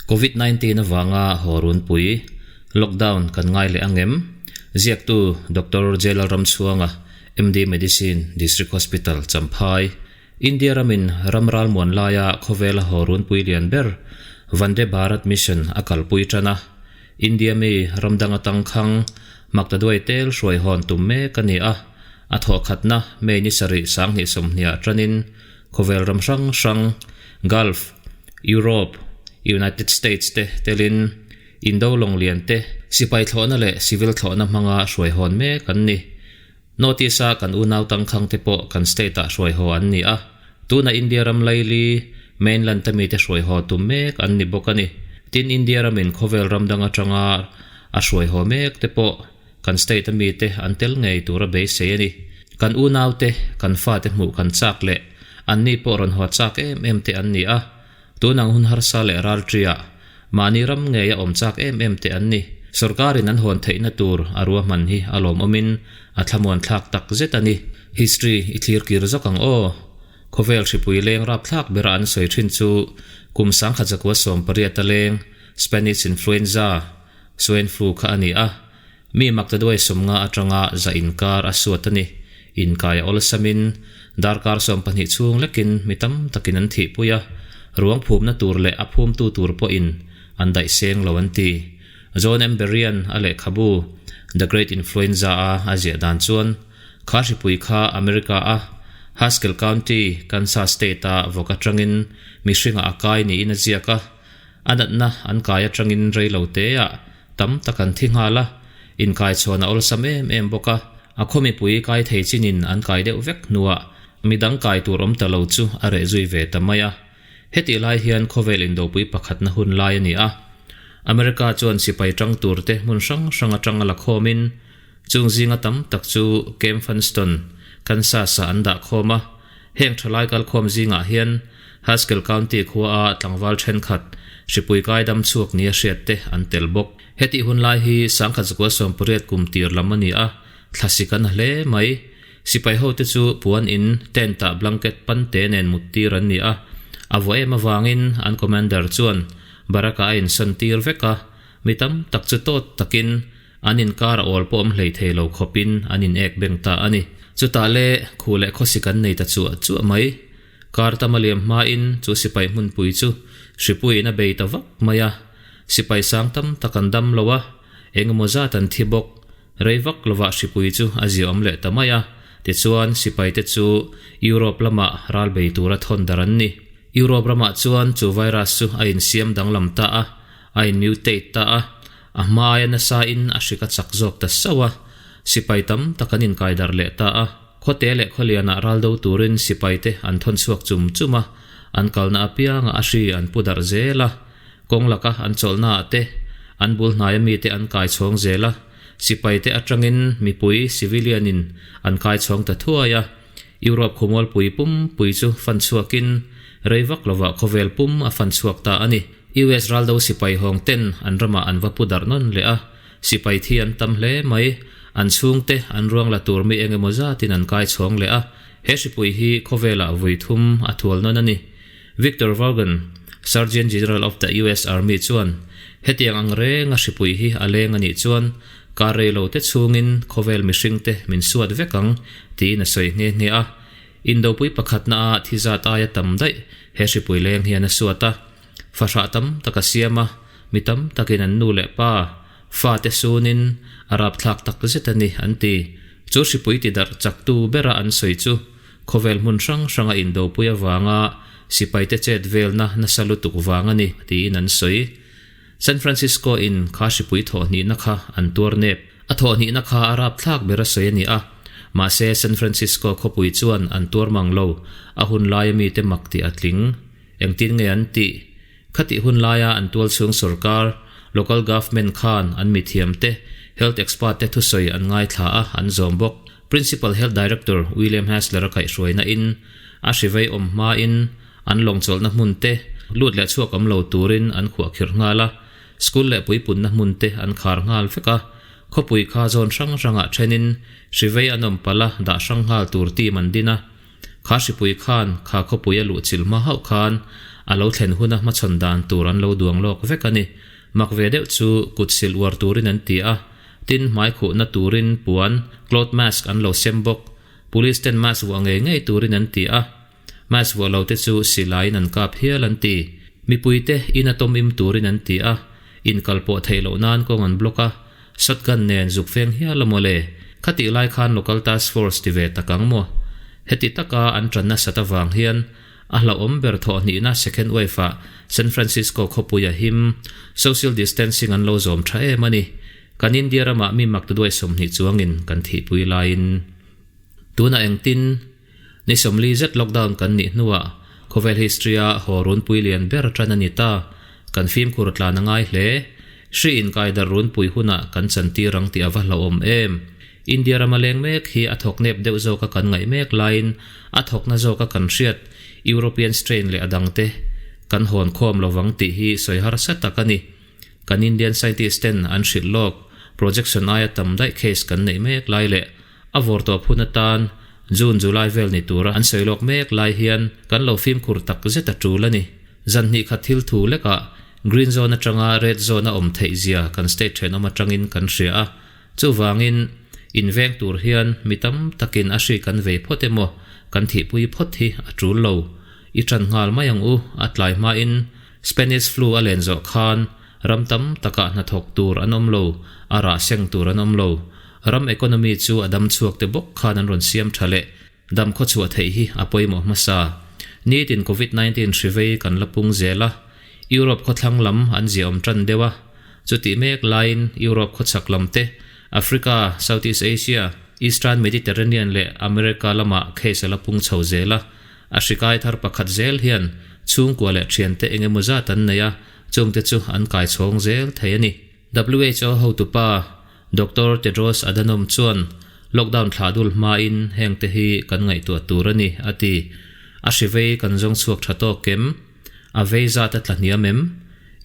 Covid 19 avanga haw runpui, lockdown, kan ngai leh ang em? Ziaktu Doctor J Lalramchhuanga, MD Medicine, District Hospital, Champhai, India ramin ram ralmuan laia khawvela haw runpui lian ber Vande Bharat Mission a kalpui tan a. India mi ram dang atang khang maktaduai tel hruai hawn tum mek a ni a, a thawhkhatna May ni sarih sanghnih sawmhniah tanin khawvel ram hrang hrang Gulf, Europe, United States te telin Indo lawng lian te sipai thlawhna leh civil thlawhna hmanga hruai hawn mek an ni. North East a kan unau tangkhang te pawh kan state ah hruai haw an ni a, tuna India ram laili, mainland te mite hruai haw tum mek an ni bawk a ni. Tin India ramin khawvel ram dang atanga a hruai haw mek te pawh kan state a mite an tel ngei tura beisei a ni. Kan unau te, kan fate hmuh kan chak leh an ni pawh rawn haw chak em em te an ni a, Tunang hun harsa leh ralṭiah mahni ram ngei a awm chak em em te an ni. Sorkarin an hawn theihna tur a ruahman hi a lawmawmin a thlamuan thlak tak zet a ni. History i thlir kir zawk ang aw. Khawvel hripui leng rapthlak bera an sawi thin chu kum sangkhat zakua sawmpariat a leng Spanish Influenza, Swine Flu, kha a ni a. Mi maktaduai sawmnga atanga za inkar a suat a ni. Inkai a awlsamin darkar 12 chhung lekin mi tam takin an thihpui a, ruang phumna tur leh a phumtu tur pawhin an daih seng lo an ti. John M. Berrian a lehkhabu The Great Influenza a a ziah dan chuan kha hripui kha America a Haskell County, Kansas State a vawk atangin mihringah a kai niin a ziak a, a natna an kai atangin reiloteah Tam tak an thi nghal a, inkai chhuan a awlsam em em bawk a, a khaw mipui kai thei chinin an kai deuh vek hnuah midang kai tur awm ta lo chu a reh zui ve ta mai a. Hetih lai hian khawvel indopui pakhatna hun lai a ni a, America chuan sipai tang turte hmun hrang hrang atanga la khawmin chung zinga tam tak chu Camp Funston, Kansas-ah an dah khawm a. Heng thalai kalkhawm zingah hian Haskell County khuaa tlangval thenkhat hripui kai dam chhuak nia hriat te an tel bawk. Hetih hun lai hi sangkhat zakua sawmpariat kum tir lam a ni a, thlasi kan a hle mai. Sipai hote chu puan in tent ah blanket pan te nen mut tir an ni a, a vuah em avangin an commander chuan barrack ah a insawn tir vek a, mi tam tak chu tawt takin An inkar a awl pawh awm hlei thei lo khawpin an in ek beng ta a ni. Chutah le, khuh leh khawsik an nei ta chuah chuah mai. Kar tam a liam hmain chu sipai hmunpui chu hripuiin a bei ta vak mai a. Sipai sang tam tak an dam lo a, eng emaw zat an thi bawk. Rei vak lovah hripui chu a ziaawm leh ta mai a. Tichuan, sipaite chu Europe lamah ral bei tura thawn dar an ni. Europe ramah chuan chu virus chu a insiam danglam ta a, a in mutate ta a. A hmaia nasa in a hrik a chak zawk ta sauh a, sipai tam tak an inkai darh leh ta a. Khawte leh khawlianah ral do turin sipaite an thawn chhuak chum chum a, an kalna apianga a hri an pu darh zel a. Kawng laka an chawlhna ah te, an bul hnaia mite an kai chhawng zel a, sipaite atangin mipui, civilian, in an kai chhawng ta thuai a. Europe khawmualpui pum pui chu fan chhuakin rei vak lovah khawvel pum a fan chhuak ta a ni. US raldo sipai hawng ten an ramah an va pu darh nawn leh a, sipai thi an tam hle mai, an chhungte an ruang la tur mi eng emaw zatin an kai chhawng leh a, he hripui hi khawvelah vui thum a thual nawn a ni. Victor Vaughan, Surgeon General of the US Army chuan, Hetiang ang renga hripui hi a leng a nih chuan kar rei lo te chhungin khawvel mihringte min suat vek ang, tiin a sawi nghe nghe a. Indopui pakhatna a thi zat aia tam daih he hripui leng hian a suat a. Fahrah tam tak a siam a, mi tam takin an nu leh pa, fate sunin a rapthlak tak zet a ni, an ti. Chu hripui ti darh chaktu bera an sawi chu khawvel hmun hrang hranga indopui avanga sipaite chet velna nasa lutuk vang a ni, tiin an sawi. San Francisco in kha hripui thawhhnihna kha an tuar nep. A thawhhnihna kha a rapthlak ber a sawi a ni a, mahse San Francisco khawpui chuan an tuar mang lo, a hun laia mite mak tih a tling. Engtin nge an tih? Khatih hun laia an tualchhung sorkar, local government, khan an mithiam te, health expert te thusawi an ngaithla a, an zawm bawk. Principal Health Director William Hasler a kaihhruaina in a hrivei awm hmain an lawngchawlhna hmun te lut leh chhuak awm lo turin an khuahkhirh nghal a, school leh puipunna hmun te an khar nghal vek a, khawpui kha zawn hrang hrangah thenin hrivei an awm palh a dah hrang nghal tur team an din a. Kha hripui khan kha khawpui a luh chilh hma hauh khan A lo thlen huna hmachhawn dan tur an lo duang lawk vek a ni. Mak ve deuh chu kut sil uar turin an ti a, tin hmai khuhna turin puan, cloth mask, an lo sem bawk. Police ten mask vuah ngei ngei turin an ti a, mask vuah lo te chu silaiin an kap hial an ti. Mipuite in a tawm im turin an ti a, inkal pawh theih loh nan kawng an block a, shotgun nen zuk feng hial a mawle. Khatih lai khan local task force ti ve tak ang maw? Heti taka an tan nasat avang hian A hlauhawm ber thawhhnihna second wave ah San Francisco khawpui a him, social distancing an lo zawm tha em a ni. Kan India ramah mi mak tuduai 20 chuangin kan thihpui laiin tunah engtin ni 40 zet lockdown kan nih hnuah khawvel history a haw runpui lian ber tan a ni ta. Kan fimkhur tlan a ngai hle. Hri inkaidar runpui hunah kan chantir ang tih a va hlauhawm em. India rama leng mek hi a thawk nep deuh zawka kan ngaih mek laiin a thawkna zawka kan hriat European strain leh a dangte kan hawn khawm lovang tih hi sawi harsa tak a ni. Kan Indian scientist ten an hrilh lawk projection aia tam daih case kan neih mek lai leh a vawr tawp hun atan June July vel ni tura an sawi lawk mek lai hian kan lo fimkhur tak zet a tul a ni. Zan hnih khat thil thu lekah Green zone atanga Red zone a awm theih zia kan state thenawm atangin kan hria a. Chuvangin, inveng tur hian mi tam takin a hri kan vei phawt emaw, kan thihpui phawt hi a tul lo. I ṭan nghal mai ang u, a tlai hmain Spanish flu a len zawh khan ram tam takah hnathawk tur an awm lo, a rah seng tur an awm lo. Ram economy chu a dam chhuak te bawk khan an rawn siam ṭha leh. Dam khawchhuah theih hi a pawimawh hmasa. Nitin Covid 19 hri vei kan la pung zel a, Europe khawthlang lam an ziaawm tan deuh a, chutih mek laiin Europe khawchhak lam te, Africa, Southeast Asia, Eastern Mediterranean leh America lamah case a la pung chho zel a, a hri kai thar pakhat zel hian chhungkua leh thiante eng emaw zat an nei a, chungte chu an kai chhawng zel thei a ni. WHO hotupa Doctor Tedros Adhanom chuan lockdown thlah dul hmain hengte hi kan ngaihtuah tur a ni, a ti. A hri vei kan zawng chhuak tha tawk em? A vei zat a tla hniam em?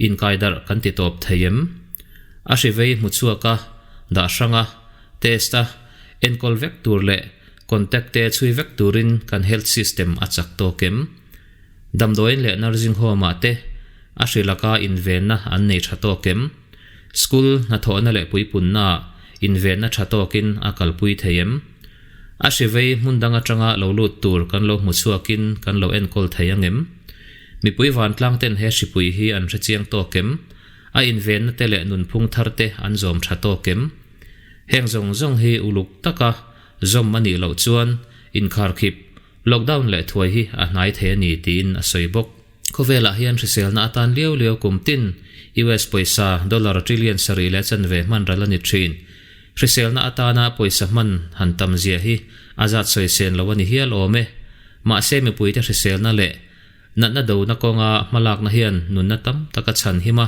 Inkaidarh kan ti tawp thei em? A hri vei hmu chhuak a, dah hrang a, test a, enkawl vek tur leh contact te chhui vek turin kan health system a chak tawk em? Damdawiin leh nursing home ah te a hri laka invenna an nei tha tawk em? School hnathawhna leh puipunna ah invenna tha tawkin a kalpui thei em? A hri vei hmun dang atanga lo lut tur kan lo hmu chhuakin kan lo enkawl thei ang em? Mipui vantlang ten he hripui hi an hrechiang tawk em? A invenna te leh nunphung thar te an zawm tha tawk em? Heng zawng zawng hi uluk taka zawm a nih loh chuan inkharkhip Lockdown leh thuai hi a hnai thei a ni tiin a sawi bawk. Khawvelah hian hriselna atan liau liau kum tin US pawisa dollar trillion sarih leh chanve hman ral a ni thin. Hriselna atana pawisa hman han tam zia hi a zat sawi sen lo a ni hial awm e. Mahse mipuite hriselna leh natna dona kawnga hmalakna hian nunna tam tak a chhan him a,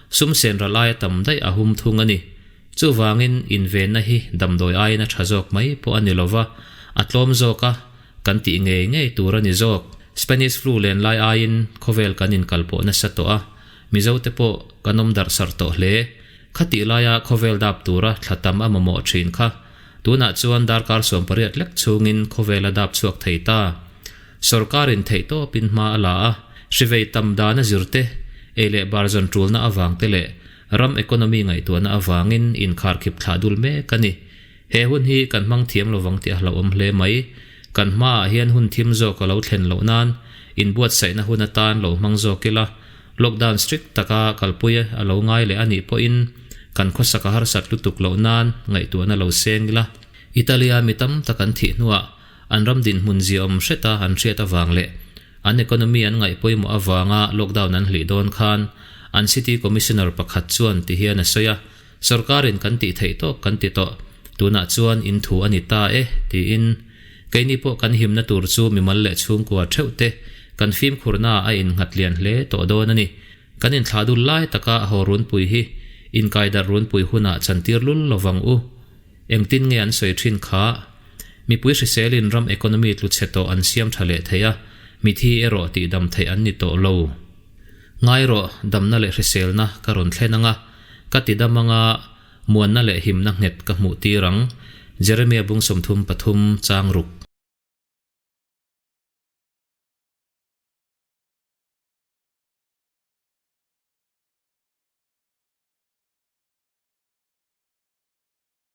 sum sen ral aia tam daih a hum thung a ni. Chuvangin invenna hi damdawi aiin a tha zawk mai pawh a ni lova, a tlawm zawk a, kan tih ngei ngei tur a ni zawk. Spanish flu len lai aiin khawvel kan inkalpawh nasa tawh a, Mizote pawh kan awm darh sarh tawh hle. Khatih laia khawvel dap tura thla tam a mamawh thin kha, tunah chuan darkar 18 lek chhungin khawvel a dap chhuak thei ta. Sorkarin theihtawpin hma a la a, hrivei tam dana zirte, ei leh bar zawn tulna avangte leh Ram economy ngaihtuahna avangin inkharkhip thlah dul mek a ni. He hun hi kan hmang thiam lovang tih a hlauhawm hle mai. Kan hmaah hian hun thim zawk a lo thlen loh nan inbuatsaihna hun atan lo hmang zawk ila, lockdown strict taka kalpui a lo ngai leh a nih pawhin kan khawsak a harsat lutuk loh nan ngaihtuahna lo seng ila. Italia mi tam tak an thih hnuah an ram dinhmun ziaawm hreta an hriat avang leh An economy an ngaih pawimawh avanga lockdown an hlih dawn khan an city commissioner pakhat chuan ti hian a sawi a, Sorkarin kan tih theih tawk kan ti tawh, tunah chuan in thu a ni ta e, tiin. Keini pawh kan himna tur chu mimal leh chhungkua theuh te kan fimkhurnaah a innghat lian hle tawh dawn a ni. Kan inthlah dul lai taka haw runpui hi inkaidarh runpui hunah chantir lul lovang u. Engtin nge an sawi thin kha? Mipui hriselin ram economy tlu chhe tawh an siam tha leh thei a, mithi erawh tihdam theih an ni tawh lo. Ngai rawh, damna leh hriselna ka rawn thlen ang a, ka tidam ang a, muanna leh himna nghet ka hmuh tir ang. Jeremia bung 33 chang ruk.